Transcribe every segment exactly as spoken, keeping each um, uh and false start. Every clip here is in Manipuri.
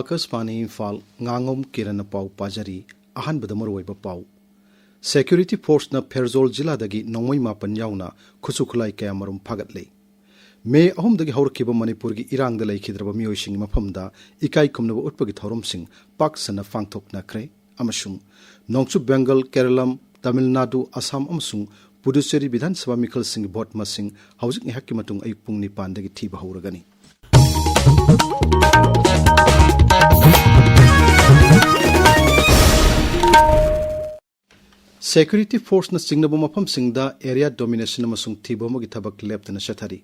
ꯑꯥꯀꯥꯁꯕꯥꯅꯤ ꯏꯝꯐꯥꯜ, ꯉꯥꯉꯣꯝ ꯀꯤꯔꯟꯅ ꯄꯥꯎ ꯄꯥꯖꯔꯤ꯫ ꯑꯍꯥꯟꯕꯗ ꯃꯔꯨꯑꯣꯏꯕ ꯄꯥꯎ꯫ ꯁꯦꯀ꯭ꯌꯨꯔꯤꯇꯤ ꯐꯣꯔꯁꯅ ꯐꯦꯔꯖꯣꯜ ꯖꯤꯂꯥꯗꯒꯤ ꯅꯣꯡꯃꯩ ꯃꯥꯄꯟ ꯌꯥꯎꯅ ꯈꯨꯠꯁꯨ ꯈꯨꯠꯂꯥꯏ ꯀꯌꯥꯃꯔꯨꯝ ꯐꯥꯒꯠꯂꯦ꯫ ꯃꯦ ꯑꯍꯨꯝꯗꯒꯤ ꯍꯧꯔꯛꯈꯤꯕ ꯃꯅꯤꯄꯨꯔꯒꯤ ꯏꯔꯥꯡꯗ ꯂꯩꯈꯤꯗ꯭ꯔꯕ ꯃꯤꯑꯣꯏꯁꯤꯡꯒꯤ ꯃꯐꯝꯗ ꯏꯀꯥꯏ ꯈꯨꯝꯅꯕ ꯎꯠꯄꯒꯤ ꯊꯧꯔꯝꯁꯤꯡ ꯄꯥꯛ ꯁꯟꯅ ꯄꯥꯡꯊꯣꯛꯅꯈ꯭ꯔꯦ꯫ ꯑꯃꯁꯨꯡ ꯅꯣꯡꯆꯨꯞ ꯕꯦꯡꯒꯜ, ꯀꯦꯔꯂꯝ, ꯇꯥꯃꯤꯜ ꯅꯥꯗꯨ, ꯑꯁꯥꯝ ꯑꯃꯁꯨꯡ ꯄꯨꯗꯨꯆꯦꯔꯤ ꯕꯤꯙꯥꯟ ꯁꯚꯥ ꯃꯤꯈꯜꯁꯤꯡꯒꯤ ꯚꯣꯠ ꯃꯁꯤꯡ ꯍꯧꯖꯤꯛ ꯉꯥꯏꯍꯥꯛꯀꯤ ꯃꯇꯨꯡ ꯑꯌꯨꯛ ꯄꯨꯡ ꯅꯤꯄꯥꯟꯗꯒꯤ ꯊꯤꯕ ꯍꯧꯔꯒꯅꯤ꯫ ꯁꯦꯀ꯭ꯌꯨꯔꯤꯇꯤ ꯐꯣꯔꯁꯅ ꯆꯤꯡꯅꯕ ꯃꯐꯝꯁꯤꯡꯗ ꯑꯦꯔꯤꯌꯥ ꯗꯣꯃꯤꯅꯦꯁꯟ ꯑꯃꯁꯨꯡ ꯊꯤꯕ ꯑꯃꯒꯤ ꯊꯕꯛ ꯂꯦꯞꯇꯅ ꯆꯠꯊꯔꯤ꯫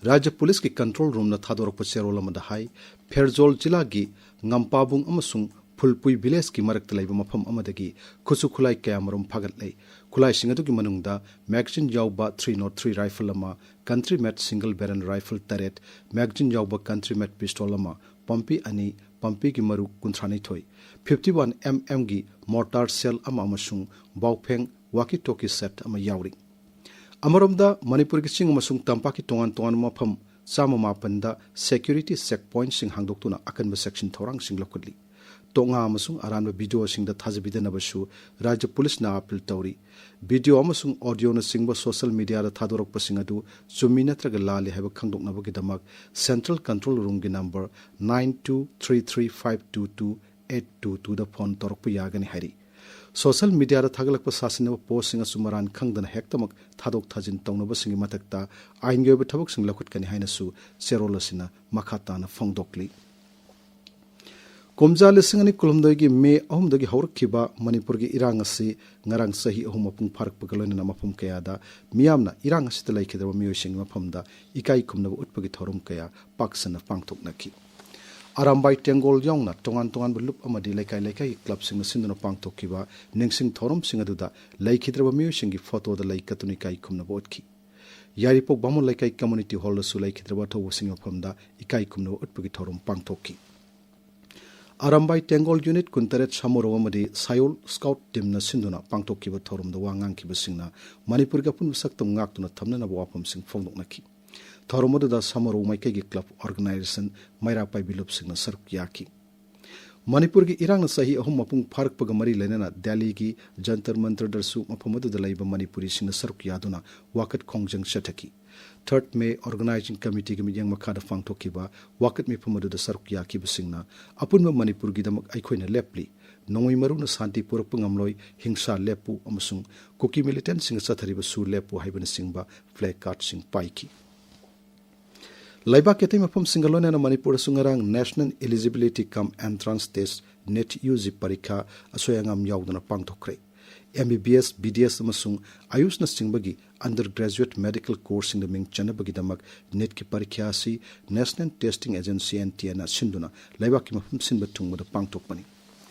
ꯔꯥꯖ꯭ꯌ ꯄꯨꯂꯤꯁꯀꯤ ꯀꯟꯇ꯭ꯔꯣꯜ ꯔꯨꯝꯅ ꯊꯥꯗꯣꯔꯛꯄ ꯆꯦꯔꯣꯜ ꯑꯃꯗ ꯍꯥꯏ, ꯐꯦꯔꯖꯣꯜ ꯖꯤꯂꯥꯒꯤ ꯉꯝꯄꯥꯕꯨꯡ ꯑꯃꯁꯨꯡ ꯐꯨꯜꯄꯨꯏ ꯚꯤꯂꯦꯖꯀꯤ ꯃꯔꯛꯇ ꯂꯩꯕ ꯃꯐꯝ ꯑꯃꯗꯒꯤ ꯈꯨꯠꯁꯨ ꯈꯨꯠꯂꯥꯏ ꯀꯌꯥꯃꯔꯨꯝ ꯐꯥꯒꯠꯂꯦ꯫ ꯈꯨꯠꯂꯥꯏꯁꯤꯡ ꯑꯗꯨꯒꯤ ꯃꯅꯨꯡꯗ ꯃꯦꯒꯥꯖꯤꯟ ꯌꯥꯎꯕ ꯊ꯭ꯔꯤ ꯅꯣꯠ ꯊ꯭ꯔꯤ ꯔꯥꯏꯐꯜ ꯑꯃ, ꯀꯟꯇ꯭ꯔꯤ ꯃꯦꯠ ꯁꯤꯡꯒꯜ ꯕꯦꯔꯦꯜ ꯔꯥꯏꯐꯜ ꯇꯔꯦꯠ, ꯃꯦꯒꯥꯖꯤꯟ ꯌꯥꯎꯕ ꯀꯟꯇ꯭ꯔꯤ ꯃꯦꯠ ꯄꯤꯁꯇꯣꯜ ꯑꯃ, ꯄꯝꯄꯤ ꯑꯅꯤ, ꯄꯝꯄꯤꯒꯤ ꯃꯔꯨ ꯀꯨꯟꯊ꯭ꯔꯥꯅꯤꯊꯣꯏ, ꯐꯤꯐꯇꯤ ꯋꯥꯟ ꯑꯦꯝ ꯑꯦꯝꯒꯤ ꯃꯣꯔꯇꯥꯔ ꯁꯦꯜ ꯑꯃ ꯑꯃꯁꯨꯡ ꯕꯥꯎꯐꯦꯡ ꯋꯥꯀꯤ ꯇꯣꯀꯤ ꯁꯦꯠ ꯑꯃ ꯌꯥꯎꯔꯤ꯫ ꯑꯃꯔꯣꯝꯗ, ꯃꯅꯤꯄꯨꯔꯒꯤ ꯆꯤꯡ ꯑꯃꯁꯨꯡ ꯇꯝꯄꯥꯛꯀꯤ ꯇꯣꯉꯥꯟ ꯇꯣꯉꯥꯟꯕ ꯃꯐꯝ ꯆꯥꯝꯃ ꯃꯥꯄꯟꯗ ꯁꯦꯀ꯭ꯌꯨꯔꯤꯇꯤ ꯆꯦꯛ ꯄꯣꯏꯟꯠꯁꯤꯡ ꯍꯥꯡꯗꯣꯛꯇꯨꯅ ꯑꯀꯟꯕ ꯆꯦꯛꯁꯤꯟ ꯊꯧꯔꯥꯡꯁꯤꯡ ꯂꯧꯈꯠꯂꯤ꯫ ꯇꯣꯛꯉꯥ ꯑꯃꯁꯨꯡ ꯑꯔꯥꯟꯕ ꯚꯤꯗꯤꯑꯣꯁꯤꯡꯗ ꯊꯥꯖꯕꯤꯗꯅꯕꯁꯨ ꯔꯥꯖ꯭ꯌ ꯄꯨꯂꯤꯁꯅ ꯑꯥꯄꯤꯜ ꯇꯧꯔꯤ꯫ ꯚꯤꯗꯤꯑꯣ ꯑꯃꯁꯨꯡ ꯑꯣꯗꯤꯑꯣꯅꯆꯤꯡꯕ ꯁꯣꯁꯤꯌꯦꯜ ꯃꯤꯗꯤꯌꯥꯗ ꯊꯥꯗꯣꯔꯛꯄꯁꯤꯡ ꯑꯗꯨ ꯆꯨꯝꯃꯤ ꯅꯠꯇ꯭ꯔꯒ ꯂꯥꯜꯂꯤ ꯍꯥꯏꯕ ꯈꯪꯗꯣꯛꯅꯕꯒꯤꯗꯃꯛ ꯁꯦꯟꯇ꯭ꯔꯦꯜ ꯀꯟꯇ꯭ꯔꯣꯜ ꯔꯨꯝꯒꯤ number nine two three three five two two eight two ꯇꯨꯗ ꯐꯣꯟ ꯇꯧꯔꯛꯄ ꯌꯥꯒꯅꯤ ꯍꯥꯏꯔꯤ꯫ ꯁꯣꯁꯤꯌꯦꯜ ꯃꯤꯗꯤꯌꯥꯗ ꯊꯥꯒꯠꯂꯛꯄ ꯁꯥꯁꯤꯟꯅꯕ ꯄꯣꯁꯁꯤꯡ ꯑꯁꯨ ꯃꯔꯥꯟ ꯈꯪꯗꯅ ꯍꯦꯛꯇꯃꯛ ꯊꯥꯗꯣꯛ ꯊꯥꯖꯤꯟ ꯇꯧꯅꯕꯁꯤꯡꯒꯤ ꯃꯊꯛꯇ ꯑꯥꯏꯟꯒꯤ ꯑꯣꯏꯕ ꯊꯕꯛꯁꯤꯡ ꯂꯧꯈꯠꯀꯅꯤ ꯍꯥꯏꯅꯁꯨ ꯆꯦꯔꯣꯜ ꯑꯁꯤꯅ ꯃꯈꯥ ꯇꯥꯅ ꯐꯣꯡꯗꯣꯛꯂꯤ꯫ ꯀꯨꯝꯖꯥ ꯂꯤꯁꯤꯡ ꯑꯅꯤ ꯀꯨꯟꯍꯨꯝꯗꯣꯏꯒꯤ ꯃꯦ ꯑꯍꯨꯝꯗꯒꯤ ꯍꯧꯔꯛꯈꯤꯕ ꯃꯅꯤꯄꯨꯔꯒꯤ ꯏꯔꯥꯡ ꯑꯁꯤ ꯉꯔꯥꯡ ꯆꯍꯤ ꯑꯍꯨꯝ ꯃꯄꯨꯡ ꯐꯥꯔꯛꯄꯒ ꯂꯣꯏꯅꯅ ꯃꯐꯝ ꯀꯌꯥꯗ ꯃꯤꯌꯥꯝꯅ ꯏꯔꯥꯡ ꯑꯁꯤꯗ ꯂꯩꯈꯤꯗ꯭ꯔꯕ ꯃꯤꯑꯣꯏꯁꯤꯡꯒꯤ ꯃꯐꯝꯗ ꯏꯀꯥꯏ ꯈꯨꯝꯅꯕ ꯎꯠꯄꯒꯤ ꯊꯧꯔꯝ ꯀꯌꯥ ꯄꯥꯛ ꯁꯟꯅ ꯄꯥꯡꯊꯣꯛꯅꯈꯤ꯫ ꯑꯔꯥꯝꯕꯥꯏ ꯇꯦꯡꯒꯣꯜ ꯌꯥꯎꯅ ꯇꯣꯉꯥꯟ ꯇꯣꯉꯥꯟꯕ ꯂꯨꯞ ꯑꯃꯗꯤ ꯂꯩꯀꯥꯏ ꯂꯩꯀꯥꯏꯒꯤ ꯀ꯭ꯂꯕꯁꯤꯡꯅ ꯁꯤꯟꯗꯨꯅ ꯄꯥꯡꯊꯣꯛꯈꯤꯕ ꯅꯤꯡꯁꯤꯡ ꯊꯧꯔꯝꯁꯤꯡ ꯑꯗꯨꯗ ꯂꯩꯈꯤꯗ꯭ꯔꯕ ꯃꯤꯑꯣꯏꯁꯤꯡꯒꯤ ꯐꯣꯇꯣꯗ ꯂꯩ ꯀꯠꯇꯨꯅ ꯏꯀꯥꯏ ꯈꯨꯝꯅꯕ ꯎꯠꯈꯤ꯫ ꯌꯥꯏꯔꯤꯄꯣꯛ ꯕꯥꯃꯣꯟ ꯂꯩꯀꯥꯏ ꯀꯝꯃ꯭ꯌꯨꯅꯤꯇꯤ ꯍꯣꯜꯗꯁꯨ ꯂꯩꯈꯤꯗ꯭ꯔꯕ ꯑꯊꯧꯕꯁꯤꯡꯒꯤ ꯃꯐꯝꯗ ꯏꯀꯥꯏ ꯈꯨꯝꯅꯕ ꯎꯠꯄꯒꯤ ꯊꯧꯔꯝ ꯄꯥꯡꯊꯣꯛꯈꯤ꯫ ꯑꯔꯥꯝꯕꯥꯏ ꯇꯦꯡꯒꯣꯜ ꯌꯨꯅꯤꯠ ꯀꯨꯟꯇꯔꯦꯠ ꯁꯥꯃꯨꯔꯧ ꯑꯃꯗꯤ ꯁꯥꯌꯣꯜ ꯁ꯭ꯀꯥꯎꯠ ꯇꯤꯝꯅ ꯁꯤꯟꯗꯨꯅ ꯄꯥꯡꯊꯣꯛꯈꯤꯕ ꯊꯧꯔꯝꯗ ꯋꯥ ꯉꯥꯡꯈꯤꯕꯁꯤꯡꯅ ꯃꯅꯤꯄꯨꯔꯒꯤ ꯑꯄꯨꯟꯕ ꯁꯛꯇꯝ ꯉꯥꯛꯇꯨꯅ ꯊꯝꯅꯅꯕ ꯋꯥꯐꯝꯁꯤꯡ ꯐꯣꯡꯗꯣꯛꯅꯈꯤ꯫ ꯊꯧꯔꯝ ꯑꯗꯨꯗ ꯁꯥꯃꯨꯔꯧ ꯃꯥꯏꯀꯩꯒꯤ ꯀ꯭ꯂꯕ ꯑꯣꯔꯒꯅꯥꯏꯖꯦꯁꯟ ꯃꯩꯔꯥ ꯄꯥꯏꯕꯤ ꯂꯨꯞꯁꯤꯡꯅ ꯁꯔꯨꯛ ꯌꯥꯈꯤ꯫ ꯃꯅꯤꯄꯨꯔꯒꯤ ꯏꯔꯥꯡꯅ ꯆꯍꯤ ꯑꯍꯨꯝ ꯃꯄꯨꯡ ꯐꯥꯔꯛꯄꯒ ꯃꯔꯤ ꯂꯩꯅꯅ ꯗꯦꯜꯂꯤꯒꯤ ꯖꯟꯇꯔ ꯃꯟꯇꯔꯗꯁꯨ ꯃꯐꯝ ꯑꯗꯨꯗ ꯂꯩꯕ ꯃꯅꯤꯄꯨꯔꯤꯁꯤꯡꯅ ꯁꯔꯨꯛ ꯌꯥꯗꯨꯅ ꯋꯥꯀꯠ ꯈꯣꯡꯖꯪ ꯆꯠꯊꯈꯤ꯫ ꯊꯔꯗ ꯃꯦ ꯑꯣꯔꯒꯅꯥꯏꯖꯤꯡ ꯀꯃꯤꯇꯤꯒꯤ ꯃꯤꯠꯌꯦꯡ ꯃꯈꯥꯗ ꯄꯥꯡꯊꯣꯛꯈꯤꯕ ꯋꯥꯀꯠ ꯃꯤꯐꯝ ꯑꯗꯨꯗ ꯁꯔꯨꯛ ꯌꯥꯈꯤꯕꯁꯤꯡꯅ ꯑꯄꯨꯟꯕ ꯃꯅꯤꯄꯨꯔꯒꯤꯗꯃꯛ ꯑꯩꯈꯣꯏꯅ ꯂꯦꯞꯂꯤ, ꯅꯣꯡꯃꯩ ꯃꯔꯨꯅ ꯁꯥꯟꯇꯤ ꯄꯨꯔꯛꯄ ꯉꯝꯂꯣꯏ, ꯍꯤꯡꯁꯥ ꯂꯦꯞꯄꯨ ꯑꯃꯁꯨꯡ ꯀꯨꯀꯤ ꯃꯤꯂꯤꯇꯦꯟꯠꯁꯤꯡꯅ ꯆꯠꯊꯔꯤꯕ ꯁꯨ ꯂꯦꯞꯄꯨ ꯍꯥꯏꯕꯅꯆꯤꯡꯕ ꯐ꯭ꯂꯦꯛ ꯀꯥꯔꯗꯁꯤꯡ ꯄꯥꯏꯈꯤ꯫ ꯂꯩꯕꯥꯛꯀꯤ ꯑꯇꯩ ꯃꯐꯝꯁꯤꯡꯒ ꯂꯣꯏꯅꯅ ꯃꯅꯤꯄꯨꯔꯗꯁꯨ ꯉꯔꯥꯡ National Eligibility cum Entrance Test, NET UG ꯄꯔꯤꯈꯥ ꯑꯁꯣꯏ ꯑꯉꯥꯝ ꯌꯥꯎꯗꯅ ꯄꯥꯡꯊꯣꯛꯈ꯭ꯔꯦ꯫ MBBS, BDS ꯑꯃꯁꯨꯡ ꯑꯌꯨꯁꯅꯆꯤꯡꯕꯒꯤ undergraduate medical courseꯁꯤꯡꯗ ꯃꯤꯡ ꯆꯟꯅꯕꯒꯤꯗꯃꯛ NETꯀꯤ ꯄꯔꯤꯈꯥ ꯑꯁꯤ National Testing Agency, NTAꯅ ꯁꯤꯟꯗꯨꯅ ꯂꯩꯕꯥꯛꯀꯤ ꯃꯐꯝ ꯁꯤꯟꯕ ꯊꯨꯡꯕꯗ ꯄꯥꯡꯊꯣꯛꯄꯅꯤ꯫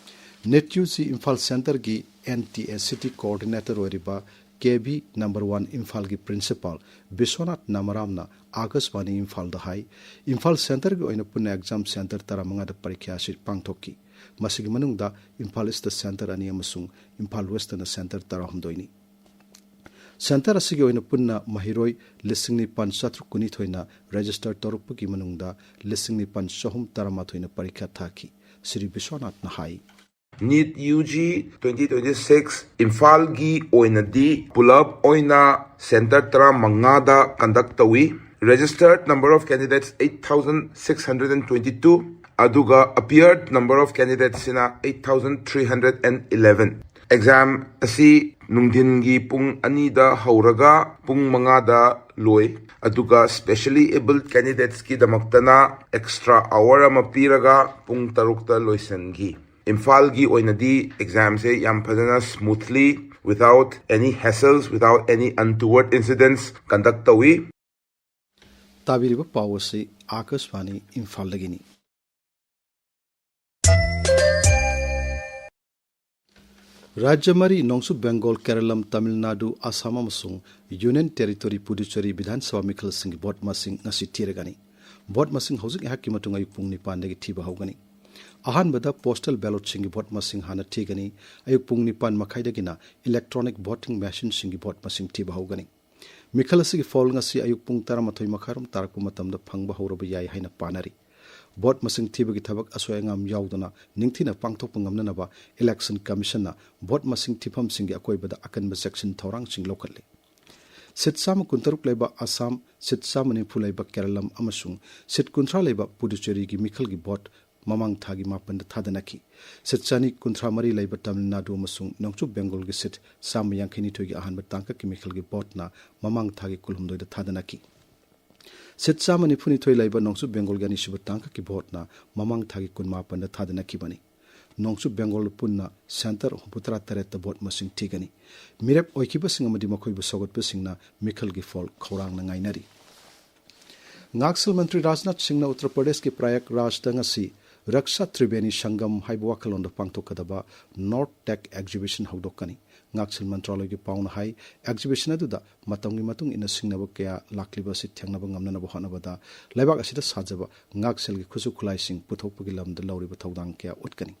NET UG ꯏꯝꯐꯥꯜ ꯁꯦꯟꯇꯔꯒꯤ NTA city coordinator ꯑꯣꯏꯔꯤꯕ KV number one ꯏꯝꯐꯥꯜꯒꯤ principal ꯕꯤꯁ꯭ꯋꯅꯥꯊ ꯅꯃꯔꯥꯝꯅ ꯑꯥꯀꯥꯁꯕꯥꯅꯤ ꯏꯝꯐꯥꯜꯗ ꯍꯥꯏ, ꯏꯝꯐꯥꯜ ꯁꯦꯟꯇꯔꯒꯤ ꯑꯣꯏꯅ ꯄꯨꯟꯅ exam center ꯇꯔꯥꯃꯉꯥꯗ ꯄꯔꯤꯈ꯭ꯌꯥ ꯑꯁꯤ ꯄꯥꯡꯊꯣꯛꯈꯤ꯫ ꯃꯁꯤꯒꯤ ꯃꯅꯨꯡꯗ ꯏꯝꯐꯥꯜ ꯏꯁꯇ center ꯑꯅꯤ ꯑꯃꯁꯨꯡ ꯏꯝꯐꯥꯜ ꯋꯦꯁꯇꯅ center ꯇꯔꯥꯍꯨꯝꯗꯣꯏꯅꯤ꯫ Center ꯑꯁꯤꯒꯤ ꯑꯣꯏꯅ ꯄꯨꯟꯅ ꯃꯍꯩꯔꯣꯏ ꯂꯤꯁꯤꯡ ꯅꯤꯄꯥꯟ ꯆꯥꯇ꯭ꯔꯨꯛ ꯀꯨꯟꯅꯤꯊꯣꯏꯅ register ꯇꯧꯔꯛꯄꯒꯤ ꯃꯅꯨꯡꯗ ꯂꯤꯁꯤꯡ ꯅꯤꯄꯥꯟ ꯆꯍꯨꯝ ꯇꯔꯥꯃꯥꯊꯣꯏꯅ ꯄꯔꯤꯈ꯭ꯌꯥ ꯊꯥꯈꯤ꯫ ꯁ꯭ꯔꯤ ꯕꯤꯁ꯭ꯋꯅꯥꯊꯅ ꯍꯥꯏ꯫ NEET UG twenty twenty-six ꯏꯝꯐꯥꯜꯒꯤ ꯑꯣꯏꯅꯗꯤ ꯄꯨꯂꯞ ꯑꯣꯏꯅ center ꯇꯔꯥꯃꯉꯥꯗ conduct ꯇꯧꯏ꯫ Registered number of candidates eight thousand six hundred and twenty-two, ꯑꯗꯨꯒ appeared number of candidatesꯁꯤꯅ eight thousand three hundred and eleven꯫ Exam ꯑꯁꯤ ꯅꯨꯡꯊꯤꯟꯒꯤ ꯄꯨꯡ ꯑꯅꯤꯗ ꯍꯧꯔꯒ ꯄꯨꯡ ꯃꯉꯥꯗ ꯂꯣꯏ꯫ ꯑꯗꯨꯒ specially abled candidatesꯀꯤꯗꯃꯛꯇꯅ extra hour ꯑꯃ ꯄꯤꯔꯒ ꯄꯨꯡ ꯇꯔꯨꯛꯇ ꯂꯣꯏꯁꯤꯟꯈꯤ꯫ ꯏꯝꯐꯥꯜꯒꯤ ꯑꯣꯏꯅꯗꯤ examꯁꯦ ꯌꯥꯝ ꯐꯖꯅ smoothly, without any hassles, without any untoward incidents conduct ꯇꯧꯏ꯫ ꯇꯥꯕꯤꯔꯤꯕ ꯄꯥꯎ ꯑꯁꯤ ꯑꯥꯀꯥꯁꯕꯥꯅꯤ ꯏꯝꯐꯥꯜꯗꯒꯤꯅꯤ꯫ ꯔꯥꯖ꯭ꯌ ꯃꯔꯤ, ꯅꯣꯡꯆꯨꯞ ꯕꯦꯡꯒꯣꯜ, ꯀꯦꯔꯂꯝ, ꯇꯥꯃꯤꯜ ꯅꯥꯗꯨ, ꯑꯁꯥꯝ ꯑꯃꯁꯨꯡ Union Territory ꯄꯨꯗꯨꯆꯦꯔꯤ ꯕꯤꯙꯥꯟ ꯁꯚꯥ ꯃꯤꯈꯜꯁꯤꯡꯒꯤ ꯚꯣꯠ ꯃꯁꯤꯡ ꯉꯁꯤ ꯊꯤꯔꯒꯅꯤ꯫ ꯚꯣꯠ ꯃꯁꯤꯡ ꯍꯧꯖꯤꯛ ꯉꯥꯏꯍꯥꯛꯀꯤ ꯃꯇꯨꯡ ꯑꯌꯨꯛ ꯄꯨꯡ ꯅꯤꯄꯥꯟꯗꯒꯤ ꯊꯤꯕ ꯍꯧꯒꯅꯤ꯫ ꯑꯍꯥꯟꯕꯗ postal ballotꯁꯤꯡꯒꯤ ꯚꯣꯠ ꯃꯁꯤꯡ ꯍꯥꯟꯅ ꯊꯤꯒꯅꯤ꯫ ꯑꯌꯨꯛ ꯄꯨꯡ ꯅꯤꯄꯥꯟ ꯃꯈꯥꯏꯗꯒꯤꯅ electronic voting machineꯁꯤꯡꯒꯤ ꯚꯣꯠ ꯃꯁꯤꯡ ꯊꯤꯕ ꯍꯧꯒꯅꯤ꯫ ꯃꯤꯈꯜ ꯑꯁꯤꯒꯤ poll ꯉꯁꯤ ꯑꯌꯨꯛ ꯄꯨꯡ ꯇꯔꯥꯃꯥꯊꯣꯏ ꯃꯈꯥꯏꯔꯣꯝ ꯇꯥꯔꯛꯄ ꯃꯇꯝꯗ ꯐꯪꯕ ꯍꯧꯔꯕ ꯌꯥꯏ ꯍꯥꯏꯅ ꯄꯥꯅꯔꯤ꯫ ꯚꯣꯠ ꯃꯁꯤꯡ ꯊꯤꯕꯒꯤ ꯊꯕꯛ ꯑꯁꯣꯏ ꯑꯉꯥꯝ ꯌꯥꯎꯗꯅ ꯅꯤꯡꯊꯤꯅ ꯄꯥꯡꯊꯣꯛꯄ ꯉꯝꯅꯅꯕ ꯏꯂꯦꯛꯁꯟ ꯀꯃꯤꯁꯟꯅ ꯚꯣꯠ ꯃꯁꯤꯡ ꯊꯤꯐꯝꯁꯤꯡꯒꯤ ꯑꯀꯣꯏꯕꯗ ꯑꯀꯟꯕ ꯆꯦꯛꯁꯤꯟ ꯊꯧꯔꯥꯡꯁꯤꯡ ꯂꯧꯈꯠꯂꯤ꯫ ꯁꯤꯠ ꯆꯥꯝꯃ ꯀꯨꯟꯇꯔꯨꯛ ꯂꯩꯕ ꯑꯁꯥꯝ, ꯁꯤꯠ ꯆꯥꯝꯃ ꯅꯤꯐꯨ ꯂꯩꯕ ꯀꯦꯔꯂꯝ ꯑꯃꯁꯨꯡ ꯁꯤꯠ ꯀꯨꯟꯊ꯭ꯔꯥ ꯂꯩꯕ ꯄꯨꯗꯨꯆꯦꯔꯤꯒꯤ ꯃꯤꯈꯜꯒꯤ ꯚꯣꯠ ꯃꯃꯥꯡ ꯊꯥꯒꯤ ꯃꯥꯄꯟꯗ ꯊꯥꯗꯅꯈꯤ꯫ ꯁꯤꯠ ꯆꯅꯤ ꯀꯨꯟꯊ꯭ꯔꯥ ꯃꯔꯤ ꯂꯩꯕ ꯇꯥꯃꯤꯜ ꯅꯥꯗꯨ ꯑꯃꯁꯨꯡ ꯅꯣꯡꯆꯨꯞ ꯕꯦꯡꯒꯣꯜꯒꯤ ꯁꯤꯠ ꯆꯥꯝꯃ ꯌꯥꯡꯈꯩ ꯅꯤꯊꯣꯏꯒꯤ ꯑꯍꯥꯟꯕ ꯇꯥꯡꯀꯛꯀꯤ ꯃꯤꯈꯜꯒꯤ ꯚꯣꯠꯅ ꯃꯃꯥꯡ ꯊꯥꯒꯤ ꯀꯨꯟꯍꯨꯝꯗꯣꯏꯗ ꯊꯥꯗꯅꯈꯤ꯫ ꯁꯤꯠ ꯆꯥꯝꯃ ꯅꯤꯐꯨ ꯅꯤꯊꯣꯏ ꯂꯩꯕ ꯅꯣꯡꯆꯨꯞ ꯕꯦꯡꯒꯣꯜꯒꯤ ꯑꯅꯤꯁꯨꯕ ꯇꯥꯡꯀꯛꯀꯤ ꯚꯣꯠꯅ ꯃꯃꯥꯡ ꯊꯥꯒꯤ ꯀꯨꯟꯃꯥꯄꯟꯗ ꯊꯥꯗꯅꯈꯤꯕꯅꯤ꯫ ꯅꯣꯡꯆꯨꯞ ꯕꯦꯡꯒꯣꯜꯗ ꯄꯨꯟꯅ ꯁꯦꯟꯇꯔ ꯍꯨꯝꯐꯨꯇꯔꯥ ꯇꯔꯦꯠꯇ ꯚꯣꯠ ꯃꯁꯤꯡ ꯊꯤꯒꯅꯤ꯫ ꯃꯤꯔꯦꯞ ꯑꯣꯏꯈꯤꯕꯁꯤꯡ ꯑꯃꯗꯤ ꯃꯈꯣꯏꯕꯨ ꯁꯧꯒꯠꯄꯁꯤꯡꯅ ꯃꯤꯈꯜꯒꯤ ꯐꯣꯜ ꯈꯧꯔꯥꯡꯅ ꯉꯥꯏꯅꯔꯤ꯫ ꯉꯥꯛꯁꯦꯜ ꯃꯟꯇ꯭ꯔꯤ ꯔꯥꯖꯅꯥꯊ ꯁꯤꯡꯅ ꯎꯠꯇꯔ ꯄ꯭ꯔꯗꯦꯁꯀꯤ ꯄ꯭ꯔꯌꯥꯒꯔꯥꯖꯇ ꯉꯁꯤ ꯔꯛꯁꯥ ꯇ꯭ꯔꯤꯕꯦꯅꯤ ꯁꯪꯒꯝ ꯍꯥꯏꯕ ꯋꯥꯈꯜꯂꯣꯟꯗ ꯄꯥꯡꯊꯣꯛꯀꯗꯕ ꯅꯣꯔꯠ ꯇꯦꯛ ꯑꯦꯛꯖꯤꯕꯤꯁꯟ ꯍꯧꯗꯣꯛꯀꯅꯤ꯫ ꯉꯥꯛꯁꯦꯜ ꯃꯟꯇ꯭ꯔꯥꯂꯣꯏꯒꯤ ꯄꯥꯎꯅ ꯍꯥꯏ, ꯑꯦꯛꯖꯤꯕꯤꯁꯟ ꯑꯗꯨꯗ ꯃꯇꯝꯒꯤ ꯃꯇꯨꯡ ꯏꯟꯅ ꯁꯤꯡꯅꯕ ꯀꯌꯥ ꯂꯥꯛꯂꯤꯕ ꯑꯁꯤ ꯊꯦꯡꯅꯕ ꯉꯝꯅꯅꯕ ꯍꯣꯠꯅꯕꯗ ꯂꯩꯕꯥꯛ ꯑꯁꯤꯗ ꯁꯥꯖꯕ ꯉꯥꯛꯁꯦꯜꯒꯤ ꯈꯨꯠꯁꯨ ꯈꯨꯠꯂꯥꯏꯁꯤꯡ ꯄꯨꯊꯣꯛꯄꯒꯤ ꯂꯝꯗ ꯂꯧꯔꯤꯕ ꯊꯧꯗꯥꯡ ꯀꯌꯥ ꯎꯠꯀꯅꯤ꯫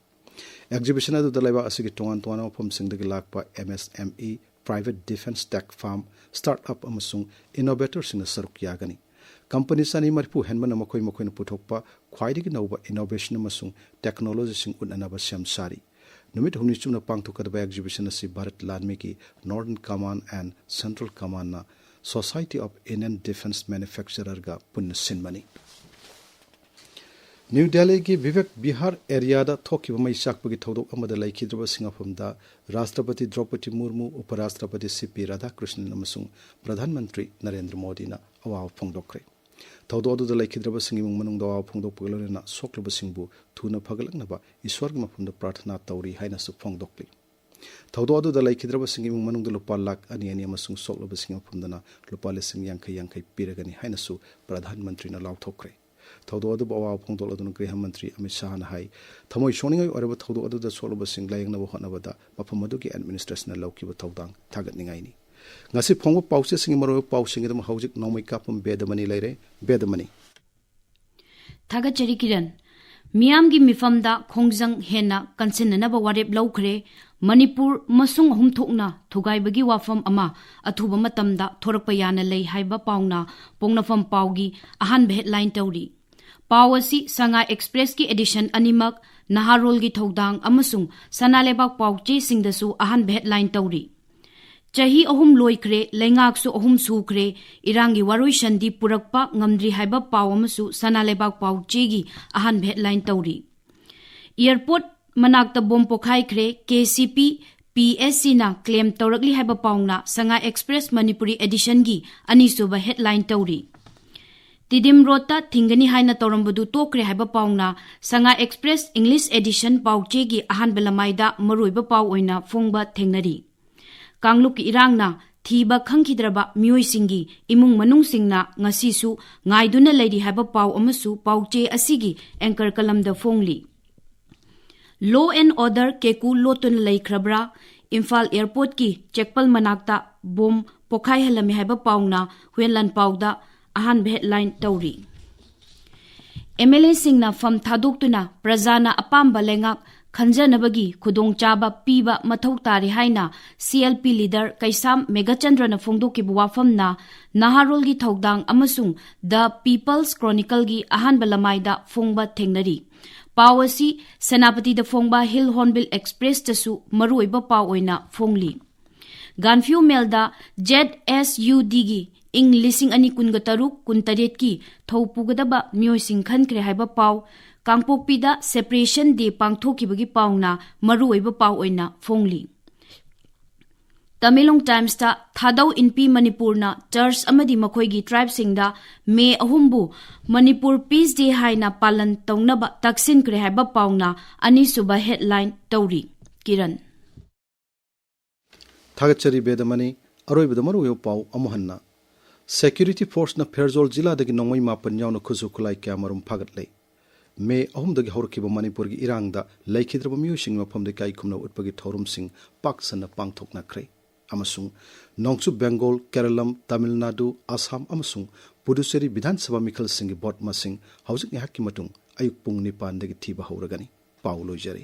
ꯑꯦꯛꯖꯤꯕꯤꯁꯟ ꯑꯗꯨꯗ ꯂꯩꯕꯥꯛ ꯑꯁꯤꯒꯤ ꯇꯣꯉꯥꯟ ꯇꯣꯉꯥꯟꯕ ꯃꯐꯝꯁꯤꯡꯗꯒꯤ ꯂꯥꯛꯄ ꯑꯦꯝ ꯑꯦꯁ ꯑꯦꯝ ꯏ, ꯄ꯭ꯔꯥꯏꯚꯦꯠ ꯗꯤꯐꯦꯟꯁ ꯇꯦꯛ ꯐꯥꯔꯝ, ꯁ꯭ꯇꯥꯔꯠ ꯑꯞ ꯑꯃꯁꯨꯡ ꯏꯅꯣꯚꯦꯇꯔꯁꯤꯡꯅ ꯁꯔꯨꯛ ꯌꯥꯒꯅꯤ꯫ ꯀꯝꯄꯅꯤ ꯆꯅꯤ ꯃꯔꯤꯐꯨ ꯍꯦꯟꯕꯅ ꯃꯈꯣꯏ ꯃꯈꯣꯏꯅ ꯄꯨꯊꯣꯛꯄ ꯈ꯭ꯋꯥꯏꯗꯒꯤ ꯅꯧꯕ ꯏꯅꯣꯚꯦꯁꯟ ꯑꯃꯁꯨꯡ ꯇꯦꯛꯅꯣꯂꯣꯖꯤꯁꯤꯡ ꯎꯠꯅꯅꯕ ꯁꯦꯝ ꯁꯥꯔꯤ꯫ ꯅꯨꯃꯤꯠ ꯍꯨꯝꯅꯤ ꯆꯨꯞꯅ ꯄꯥꯡꯊꯣꯛꯀꯗꯕ ꯑꯦꯛꯖꯤꯕꯤꯁꯟ ꯑꯁꯤ ꯚꯥꯔꯠ ꯂꯥꯟꯃꯤꯒꯤ Northern Command and Central Commandꯅ Society of Indian Defence Manufacturerꯒ ꯄꯨꯟꯅ ꯁꯤꯟꯕꯅꯤ꯫ ꯅ꯭ꯌꯨ ꯗꯦꯜꯂꯤꯒꯤ ꯚꯤꯕꯦꯛ ꯕꯤꯍꯥꯔ ꯑꯦꯔꯤꯌꯥꯗ ꯊꯣꯛꯈꯤꯕ ꯃꯩ ꯆꯥꯛꯄꯒꯤ ꯊꯧꯗꯣꯛ ꯑꯃꯗ ꯂꯩꯈꯤꯗ꯭ꯔꯕꯁꯤꯡ ꯃꯐꯝꯗ ꯔꯥꯁꯇ꯭ꯔꯄꯇꯤ ꯗ꯭ꯔꯧꯄꯗꯤ ꯃꯨꯔꯃꯨ, ꯎꯄ ꯔꯥꯁꯇ꯭ꯔꯄꯇꯤ ꯁꯤ ꯄꯤ ꯔꯥꯙꯥꯀ꯭ꯔꯤꯁꯅꯟ ꯑꯃꯁꯨꯡ ꯄ꯭ꯔꯙꯥꯟ ꯃꯟꯇ꯭ꯔꯤ ꯅꯔꯦꯟꯗ꯭ꯔ ꯃꯣꯗꯤꯅ ꯑꯋꯥꯕ ꯐꯣꯡꯗꯣꯛꯈ꯭ꯔꯦ꯫ ꯊꯧꯗꯣꯛ ꯑꯗꯨꯗ ꯂꯩꯈꯤꯗ꯭ꯔꯕꯁꯤꯡ ꯏꯃꯨꯡ ꯃꯅꯨꯡꯗ ꯑꯋꯥꯕ ꯐꯣꯡꯗꯣꯛꯄꯒ ꯂꯣꯏꯅꯅ ꯁꯣꯛꯂꯕꯁꯤꯡꯕꯨ ꯊꯨꯅ ꯐꯒꯠꯂꯛꯅꯕ ꯏꯁ꯭ꯋꯔꯒꯤ ꯃꯐꯝꯗ ꯄ꯭ꯔꯥꯔꯊꯅꯥ ꯇꯧꯔꯤ ꯍꯥꯏꯅꯁꯨ ꯐꯣꯡꯗꯣꯛꯂꯤ꯫ ꯊꯧꯗꯣꯛ ꯑꯗꯨꯗ ꯂꯩꯈꯤꯗ꯭ꯔꯕꯁꯤꯡ ꯏꯃꯨꯡ ꯃꯅꯨꯡꯗ ꯂꯨꯄꯥ ꯂꯥꯈ ꯑꯅꯤ ꯑꯅꯤ ꯑꯃꯁꯨꯡ ꯁꯣꯛꯂꯕꯁꯤꯡ ꯃꯐꯝꯗꯅ ꯂꯨꯄꯥ ꯂꯤꯁꯤꯡ ꯌꯥꯡꯈꯩ ꯌꯥꯡꯈꯩ ꯄꯤꯔꯒꯅꯤ ꯍꯥꯏꯅꯁꯨ ꯄ꯭ꯔꯙꯥꯟ ꯃꯟꯇ꯭ꯔꯤꯅ ꯂꯥꯎꯊꯣꯛꯈ꯭ꯔꯦ꯫ ꯊꯧꯗꯣꯛ ꯑꯗꯨꯕꯨ ꯑꯋꯥꯕ ꯐꯣꯡꯗꯣꯛꯂꯗꯨꯅ ꯒ꯭ꯔꯤꯍ ꯃꯟꯇ꯭ꯔꯤ ꯑꯃꯤꯠ ꯁꯥꯍꯅ ꯍꯥꯏ, ꯊꯃꯣꯏ ꯁꯣꯛꯅꯤꯡꯉꯥꯏ ꯑꯣꯏꯔꯕ ꯊꯧꯗꯣꯛ ꯑꯗꯨꯗ ꯁꯣꯛꯂꯕꯁꯤꯡ ꯂꯥꯌꯦꯡꯅꯕ ꯍꯣꯠꯅꯕꯗ ꯃꯐꯝ ꯑꯗꯨꯒꯤ ꯑꯦꯗꯃꯤꯅꯤꯁꯇ꯭ꯔꯦꯁꯟꯅ ꯂꯧꯈꯤꯕ ꯊꯧꯗꯥꯡ ꯊꯥꯒꯠꯅꯤꯡꯉꯥꯏꯅꯤ꯫ ꯉꯁꯤ ꯐꯣꯡꯕ ꯄꯥꯎꯆꯦꯁꯤꯡꯒꯤ ꯃꯔꯨꯑꯣꯏꯕ ꯄꯥꯎꯁꯤꯡꯒꯤꯗꯃꯛ ꯍꯧꯖꯤꯛ ꯅꯣꯡꯃꯩ ꯀꯥꯞꯄꯝ ꯕꯦꯗꯃꯅꯤ ꯂꯩꯔꯦ꯫ ꯕꯦꯗꯃꯅꯤ꯫ ꯊꯥꯒꯠꯆꯔꯤ ꯀꯤꯔꯟ꯫ ꯃꯤꯌꯥꯝꯒꯤ ꯃꯤꯐꯝꯗ ꯈꯣꯡꯖꯪ ꯍꯦꯟꯅ ꯀꯟꯁꯤꯟꯅꯅꯕ ꯋꯥꯔꯦꯞ ꯂꯧꯈ꯭ꯔꯦ꯫ ꯃꯅꯤꯄꯨꯔ ꯃꯁꯨꯡ ꯑꯍꯨꯝ ꯊꯣꯛꯅ ꯊꯨꯒꯥꯏꯕꯒꯤ ꯋꯥꯐꯝ ꯑꯃ ꯑꯊꯨꯕ ꯃꯇꯝꯗ ꯊꯣꯔꯛꯄ ꯌꯥꯅ ꯂꯩ ꯍꯥꯏꯕ ꯄꯥꯎꯅ ꯄꯣꯛꯅꯐꯝ ꯄꯥꯎꯒꯤ ꯑꯍꯥꯟꯕ ꯍꯦꯗꯂꯥꯏꯟ ꯇꯧꯔꯤ꯫ ꯄꯥꯎ ꯑꯁꯤ ꯁꯉꯥꯏ ꯑꯦꯛꯁꯄ꯭ꯔꯦꯁꯀꯤ ꯑꯦꯗꯤꯁꯟ ꯑꯅꯤꯃꯛ, ꯅꯍꯥꯔꯣꯜꯒꯤ ꯊꯧꯗꯥꯡ ꯑꯃꯁꯨꯡ ꯁꯅꯥ ꯂꯩꯕꯥꯛ ꯄꯥꯎ ꯆꯦꯁꯤꯡꯗꯁꯨ ꯑꯍꯥꯟꯕ ꯍꯦꯗꯂꯥꯏꯟ ꯇꯧꯔꯤ꯫ ꯆꯍꯤ ꯑꯍꯨꯝ ꯂꯣꯏꯈ꯭ꯔꯦ, ꯂꯩꯉꯥꯛꯁꯨ ꯑꯍꯨꯝ ꯁꯨꯈ꯭ꯔꯦ, ꯏꯔꯥꯡꯒꯤ ꯋꯥꯔꯣꯏꯁꯟꯗꯤ ꯄꯨꯔꯛꯄ ꯉꯝꯗ꯭ꯔꯤ ꯍꯥꯏꯕ ꯄꯥꯎ ꯑꯃꯁꯨ ꯁꯅꯥ ꯂꯩꯕꯥꯛ ꯄꯥꯎ ꯆꯦꯒꯤ ꯑꯍꯥꯟꯕ ꯍꯦꯗꯂꯥꯏꯟ ꯇꯧꯔꯤ꯫ ꯑꯦꯌꯔꯄꯣꯔꯠ ꯃꯅꯥꯛꯇ ꯕꯣꯝ ꯄꯣꯈꯥꯏꯈ꯭ꯔꯦ, ꯀꯦ ꯁꯤ ꯄꯤ, ꯄꯤ ꯑꯦꯁ ꯁꯤꯅ ꯀ꯭ꯂꯦꯝ ꯇꯧꯔꯛꯂꯤ ꯍꯥꯏꯕ ꯄꯥꯎꯅ ꯁꯉꯥꯏ ꯑꯦꯛꯁꯄ꯭ꯔꯦꯁ ꯃꯅꯤꯄꯨꯔꯤ ꯑꯦꯗꯤꯁꯟꯒꯤ ꯑꯅꯤꯁꯨꯕ ꯍꯦꯗꯂꯥꯏꯟ ꯇꯧꯔꯤ꯫ ꯇꯤꯗꯤꯝ ꯔꯣꯗꯇ ꯊꯤꯡꯒꯅꯤ ꯍꯥꯏꯅ ꯇꯧꯔꯝꯕꯗꯨ ꯇꯣꯛꯈ꯭ꯔꯦ ꯍꯥꯏꯕ ꯄꯥꯎꯅ ꯁꯉꯥꯏ ꯑꯦꯛꯁꯄ꯭ꯔꯦꯁ ꯏꯪꯂꯤꯁ ꯑꯦꯗꯤꯁꯟ ꯄꯥꯎ ꯆꯦꯒꯤ ꯑꯍꯥꯟꯕ ꯂꯃꯥꯏꯗ ꯃꯔꯨꯑꯣꯏꯕ ꯄꯥꯎ ꯑꯣꯏꯅ ꯐꯣꯡꯕ ꯊꯦꯡꯅꯔꯤ꯫ ꯀꯥꯡꯂꯨꯞꯀꯤ ꯏꯔꯥꯡꯅ ꯊꯤꯕ ꯈꯪꯈꯤꯗ꯭ꯔꯕ ꯃꯤꯑꯣꯏꯁꯤꯡꯒꯤ ꯏꯃꯨꯡ ꯃꯅꯨꯡꯁꯤꯡꯅ ꯉꯁꯤꯁꯨ ꯉꯥꯏꯗꯨꯅ ꯂꯩꯔꯤ ꯍꯥꯏꯕ ꯄꯥꯎ ꯑꯃꯁꯨ ꯄꯥꯎ ꯆꯦ ꯑꯁꯤꯒꯤ ꯑꯦꯡꯀꯔ ꯀꯂꯝꯗ ꯐꯣꯡꯂꯤ꯫ Law and Order ꯀꯦꯀꯨ ꯂꯣꯠꯇꯨꯅ ꯂꯩꯈ꯭ꯔꯕ꯭ꯔꯥ? ꯏꯝꯐꯥꯜ ꯑꯦꯌꯔꯄꯣꯔꯠꯀꯤ ꯆꯦꯛꯄꯜ ꯃꯅꯥꯛꯇ ꯕꯣꯝ ꯄꯣꯈꯥꯏꯍꯜꯂꯝꯃꯤ ꯍꯥꯏꯕ ꯄꯥꯎꯅ ꯍꯨꯌꯦꯟꯂꯥꯟ ꯄꯥꯎꯗ ꯑꯍꯥꯟꯕ ꯍꯦꯗꯂꯥꯏꯟ ꯇꯧꯔꯤ꯫ ꯑꯦꯝ ꯑꯦꯜ ꯑꯦꯁꯤꯡꯅ ꯐꯝ ꯊꯥꯗꯣꯛꯇꯨꯅ ꯄ꯭ꯔꯖꯥꯅ ꯑꯄꯥꯝꯕ ꯂꯩꯉꯥꯛ ꯈꯟꯖꯅꯕꯒꯤ ꯈꯨꯗꯣꯡꯆꯥꯕ ꯄꯤꯕ ꯃꯊꯧ ꯇꯥꯔꯤ ꯍꯥꯏꯅ ꯁꯤ ꯑꯦꯜ ꯄꯤ ꯂꯤꯗꯔ ꯀꯩꯁꯥꯝ ꯃꯦꯘꯆꯟꯗ꯭ꯔꯅ ꯐꯣꯡꯗꯣꯛꯈꯤꯕ ꯋꯥꯐꯝꯅ ꯅꯍꯥꯔꯣꯜꯒꯤ ꯊꯧꯗꯥꯡ ꯑꯃꯁꯨꯡ ꯗ ꯄꯤꯄꯜꯁ ꯀ꯭ꯔꯣꯅꯤꯀꯜꯒꯤ ꯑꯍꯥꯟꯕ ꯂꯃꯥꯏꯗ ꯐꯣꯡꯕ ꯊꯦꯡꯅꯔꯤ꯫ ꯄꯥꯎ ꯑꯁꯤ ꯁꯦꯅꯥꯄꯇꯤꯗ ꯐꯣꯡꯕ ꯍꯤꯜ ꯍꯣꯔꯟꯕꯤꯜ ꯑꯦꯛꯁꯄ꯭ꯔꯦꯁꯇꯁꯨ ꯃꯔꯨꯑꯣꯏꯕ ꯄꯥꯎ ꯑꯣꯏꯅ ꯐꯣꯡꯂꯤ꯫ ꯒꯥꯟꯐꯤꯌꯨ ꯃꯦꯜꯗ ꯖꯦꯗ ꯑꯦꯁ ꯌꯨ ꯗꯤꯒꯤ ꯏꯪ ꯂꯤꯁꯤꯡ ꯑꯅꯤ ꯀꯨꯟꯒ ꯇꯔꯨꯛ ꯀꯨꯟꯇꯔꯦꯠꯀꯤ ꯊꯧ ꯄꯨꯒꯗꯕ ꯃꯤꯑꯣꯏꯁꯤꯡ ꯈꯟꯈ꯭ꯔꯦ ꯍꯥꯏꯕ ꯄꯥꯎ, ꯀꯥꯡꯄꯣꯛꯄꯤꯗ ꯁꯦꯄꯔꯦꯁꯟ ꯗꯦ ꯄꯥꯡꯊꯣꯛꯈꯤꯕꯒꯤ ꯄꯥꯎꯅ ꯃꯔꯨꯑꯣꯏꯕ ꯄꯥꯎ ꯑꯣꯏꯅ ꯐꯣꯡꯂꯤ꯫ ꯇꯃꯦꯡꯂꯣꯡ ꯇꯥꯏꯝꯁꯇ ꯊꯥꯗꯧ ꯏꯟꯄꯤ ꯃꯅꯤꯄꯨꯔꯅ ꯆꯔꯆ ꯑꯃꯗꯤ ꯃꯈꯣꯏꯒꯤ ꯇ꯭ꯔꯥꯏꯕꯁꯤꯡꯗ ꯃꯦ ꯑꯍꯨꯝꯕꯨ ꯃꯅꯤꯄꯨꯔ ꯄꯤꯁ ꯗꯦ ꯍꯥꯏꯅ ꯄꯥꯂꯟ ꯇꯧꯅꯕ ꯇꯛꯁꯤꯟꯈ꯭ꯔꯦ ꯍꯥꯏꯕ ꯄꯥꯎꯅ ꯑꯅꯤꯁꯨꯕ ꯍꯦꯗꯂꯥꯏꯟ ꯇꯧꯔꯤ꯫ ꯀꯤꯔꯟ꯫ ꯊꯥꯒꯠꯆꯔꯤ ꯕꯦꯗꯃꯅꯤ꯫ ꯑꯔꯣꯏꯕꯗ ꯃꯔꯨꯑꯣꯏꯕ ꯄꯥꯎ ꯑꯃꯨꯛ ꯍꯟꯅ꯫ ꯁꯦꯀ꯭ꯌꯨꯔꯤꯇꯤ ꯐꯣꯔꯁꯅ ꯐꯦꯔꯖꯣꯜ ꯖꯤꯂꯥꯗꯒꯤ ꯅꯣꯡꯃꯩ ꯃꯥꯄꯟ ꯌꯥꯎꯅ ꯈꯨꯠꯁꯨ ꯈꯨꯠꯂꯥꯏ ꯀꯌꯥ ꯃꯔꯨꯝ ꯐꯥꯒꯠꯂꯦ꯫ ꯃꯦ ꯑꯍꯨꯝꯗꯒꯤ ꯍꯧꯔꯛꯈꯤꯕ ꯃꯅꯤꯄꯨꯔꯒꯤ ꯏꯔꯥꯡꯗ ꯂꯩꯈꯤꯗ꯭ꯔꯕ ꯃꯤꯑꯣꯏꯁꯤꯡꯒꯤ ꯃꯐꯝꯗ ꯏꯀꯥꯏ ꯈꯨꯝꯅꯕ ꯎꯠꯄꯒꯤ ꯊꯧꯔꯝꯁꯤꯡ ꯄꯥꯛ ꯁꯟꯅ ꯄꯥꯡꯊꯣꯛꯅꯈ꯭ꯔꯦ꯫ ꯑꯃꯁꯨꯡ ꯅꯣꯡꯆꯨꯞ ꯕꯦꯡꯒꯣꯜ, ꯀꯦꯔꯂꯝ, ꯇꯥꯃꯤꯜ ꯅꯥꯗꯨ, ꯑꯁꯥꯝ ꯑꯃꯁꯨꯡ ꯄꯨꯗꯨꯆꯦꯔꯤ ꯕꯤꯙꯥꯟ ꯁꯚꯥ ꯃꯤꯈꯜꯁꯤꯡꯒꯤ ꯚꯣꯠ ꯃꯁꯤꯡ ꯍꯧꯖꯤꯛ ꯉꯥꯏꯍꯥꯛꯀꯤ ꯃꯇꯨꯡ ꯑꯌꯨꯛ ꯄꯨꯡ ꯅꯤꯄꯥꯟꯗꯒꯤ ꯊꯤꯕ ꯍꯧꯔꯒꯅꯤ꯫ ꯄꯥꯎ ꯂꯣꯏꯖꯔꯦ꯫